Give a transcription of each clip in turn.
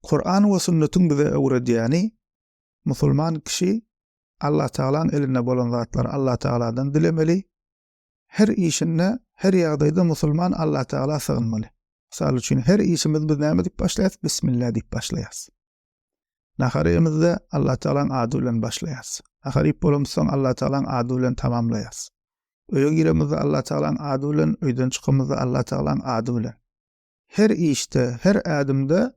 Kuran we sünnetiň bize öwredýäni, musulman kişi Allatagalaň elinde bolan zatlary Allatagaladan dilemeli, her işinde, her ýagdaýda musulman Allatagala sygynmaly. Mysal üçin, her işimizi biz näme diýip başlaýarys? Bismillah diýip başlaýarys. Nahar iýemizde Allatagalaň ady bilen başlaýarys. Nahar iýip bolamyzsoň Allatagalaň ady bilen tamamlaýarys. Öýe giremizde Allatagalaň ady bilen, öýden çykamyzda Allatagalaň ady bilen. Her işde, her ädimde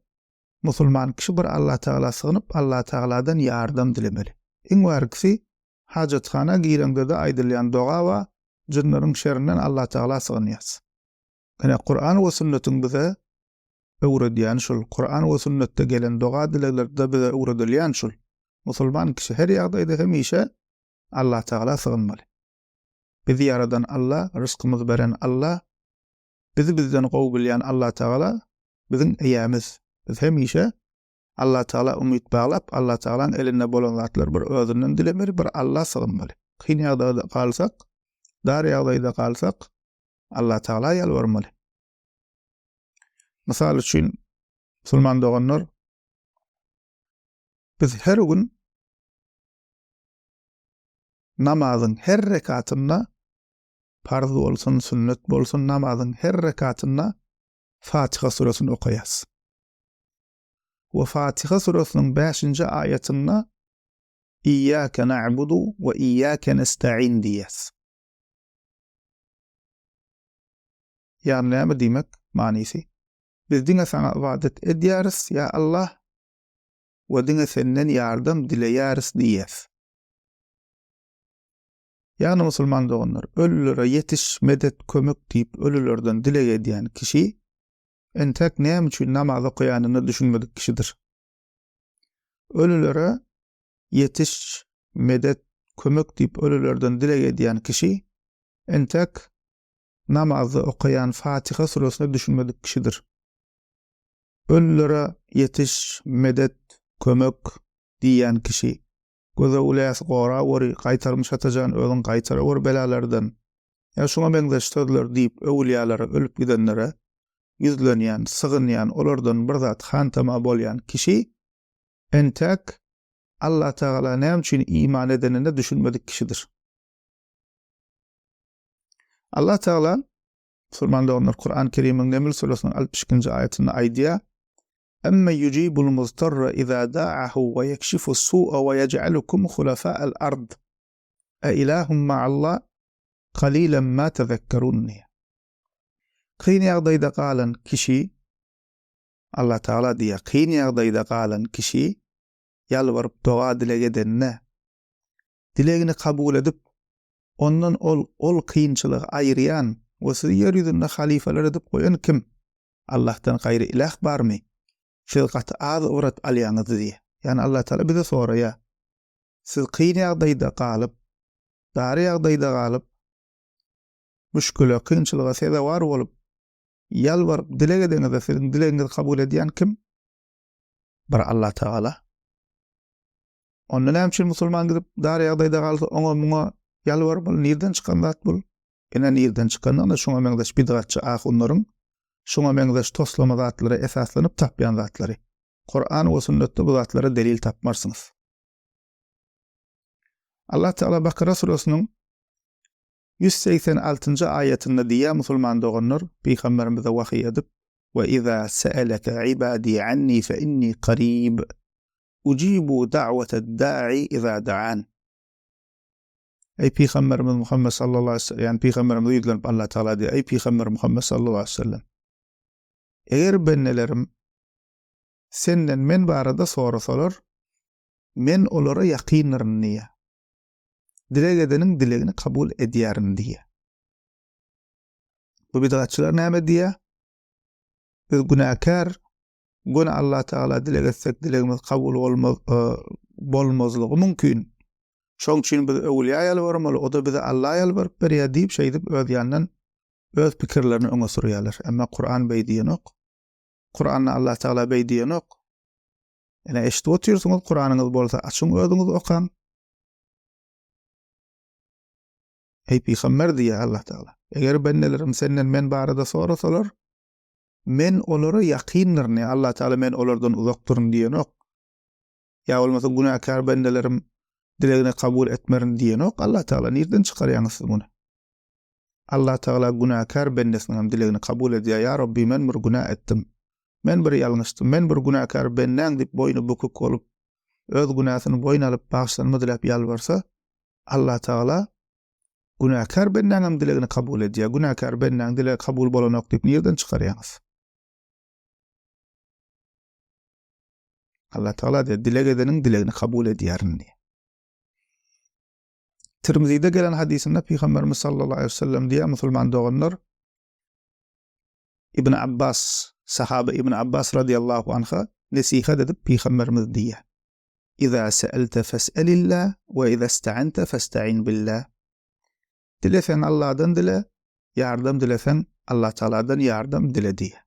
musulman kişi bir Allatagala sygynyp, Allatagaladan ýardam dilemeli. Iň bärkisi, hajathana gireňde-de aýdylýan doga bar, jynlaryň şerinden Allatagala sygynýas. Ine, Kuran we sünnetiň bize öwredýäni şul. Kuran we sünnetde gelen doga-dileglerde bize öwredilýän şul. Musulman kişi her ýagdaýda hemişe Allatagala sygynmaly. Bizi ýaradan Alla, ryzkymyzy beren Alla, Bizi bizden gowy bilýän Allatagala biziň eýämiz. Biz hemişe Allatagala umyt baglap, Allatagalaň elinde bolan zatlary bir özünden dilemeli, bir Alla sygynmaly. Kyn ýagdaýda galsak, dar ýagdaýda galsak, Allatagala ýalbarmaly. Mysal üçin, musulman doganlar, biz her gün namazyň her rekatynda Parz bolsun, sünnet bolsun namazyň her rekatynda Fatiha süresini okaýas. We Fatiha süresiniň bäşinji aýatynda Iýýäke na'budu we iýýäke nesta'in diýýäs. Ýagny näme diýmek manysy? Biz diňe saňa ybadat edýäris, ýa Allah, we diňe senden ýardam dileýäris diýýäs. Ýagny musulman doganlar, ölülere ýetiş, medet, kömek diýip ölülerden dileg edýän kişi entek näme üçin namaz okaýanyna düşünmedik kişidir. Ölülere ýetiş, medet, kömek diýip ölülerden dileg edýän kişi entek namazda okaýan Fatiha süresine düşünmedik kişidir. Ölülere ýetiş, medet, kömek diýýän kişi Göze uläsi goraweri, gaýtarmyş Atajan özüň gaýtaraweri belalardan. Ýa şuňa meňzeş sözler diýip öwülýalara ölüp gidenlere ýüzlenýän, sygynýan, olardan bir zat hantama bolýan kişi entäk Allatagala näme üçin iman edenine düşünmedik kişidir. Allatagala Musulman doganlar Kuran Kerimiň Neml süresiniň 62-nji aýatynda aýdýar, Emme yujibul muztarra iza da'ahu we yekşifu su'a we yej'alukum hulafa'al ard. E ilahum ma'allah qalilan ma tezekkerun diýýär. Kyn ýagdaýda galan kişi Allah Tagala diýýär, kyn ýagdaýda galan kişi ýalbaryp doga-dileg edende, dilegini kabul edip, ondan ol ol kynçylygy aýyrýan we sizi ýer ýüzünde halyfalar edip goýan kim? Allahdan gaýry iläh barmy? Siz gaty az ybrat alýaňyz diýýär. Ýagny Allah Tagala bize soraýar. Siz kyn ýagdaýda galyp, dar ýagdaýda galyp, müşgile, kynçylyga sezewar bolup, ýalbaryp dileg edeňizde siziň dilegiňizi kabul edýän kim? Bir Allah Tagala. Onda näme üçin musulman gidip dar ýagdaýda galsa oňa muňa ýalbarmaly? Nirden çykan zat bul? Ine nirden çykanyny şuňa meňzeş bidgatçy ahunlaryň şuňa meňzeş toslama zatlara esaslanyp tapýan zatlary. Kuran we sünnetde bu zatlara delil tapmarsyňyz. Allah Teala Bakara suresiniň 186-njy aýatynda diýýär musulman doganlar pygamberimize wahyý edip we iza seeleke ibadi anni fe inni qarib ujibu da'watad da'i iza da'an. Eý pygamberimiz Muhammet sallallahu aleyhi ve sellem, ýagny pygamberimize ýüzlenip Allah Tagala diýýär, Eý pygamber Muhammet sallallahu aleyhi ve sellem, eger bendelerim senden men barada sorasalar, men olara ýakyndyryn diýýär. Dileg edeniň dilegini kabul edýärin diýýär. Bu bidgatçylar näme diýýär? Biz günäkär, göni Allah Tagala dileg etsek dilegimiz kabul bolmaz, e, bolmazlygy mümkin. Şoň üçin biz öwülýä ýalbarmaly, o-da bize Alla ýalbaryp berýär diýip şeýdip öz ýandan öz pikirlerini öňe sürýärler. Emma Kuran beý diýenok. Kuranda Allah Tagala beý diýenok. Ene eşidip otyrsyňyz, Kuranyňyz bolsa açyň özüňiz okaň. Eý pygamber diýýär Allah Tagala. Eger bendelerim senden men barada sorasalar, Men olara ýakyndyryn, ýa Allah Tagala men olardan uzakdyryn diýenok. Ýa bolmasa günäkär bendelerim dilegini kabul etmerin diýenok Allah Tagala. Nirden çykarýaňyz siz muny? Allah Tagala günäkär bendesiniň hem dilegini kabul edýär. Ýa Rabbi men bir günä etdim. Men bir ýalňyşdym. Men bir günäkär bendäň diýip boýny bükük bolup, öz günäsini boýun alyp bagyşlanma diläp ýalbarsa, Allah Tagala Günäkär bendäňem dilegini kabul edýär. Günäkär bendäň dilegi kabul bolanok diýip nirden çykarýaňyz? Allah Tagala diýýär, dileg edeniň dilegini kabul edýärin diýýär. Tirmizide gelen hadysynda Pygamberimiz sallallahu aleyhi ve sellem diýýär, musulman doganlar Ibn Abbas, sahaba Ibn Abbas radiyallahu anha nesihat edip Pygamberimiz diýýär. Iza se'elte fes'elillah we iza ista'ente festa'in billah. Dileseň Allahdan dile, ýardam dileseň Allah Tagaladan ýardam dile diýýär.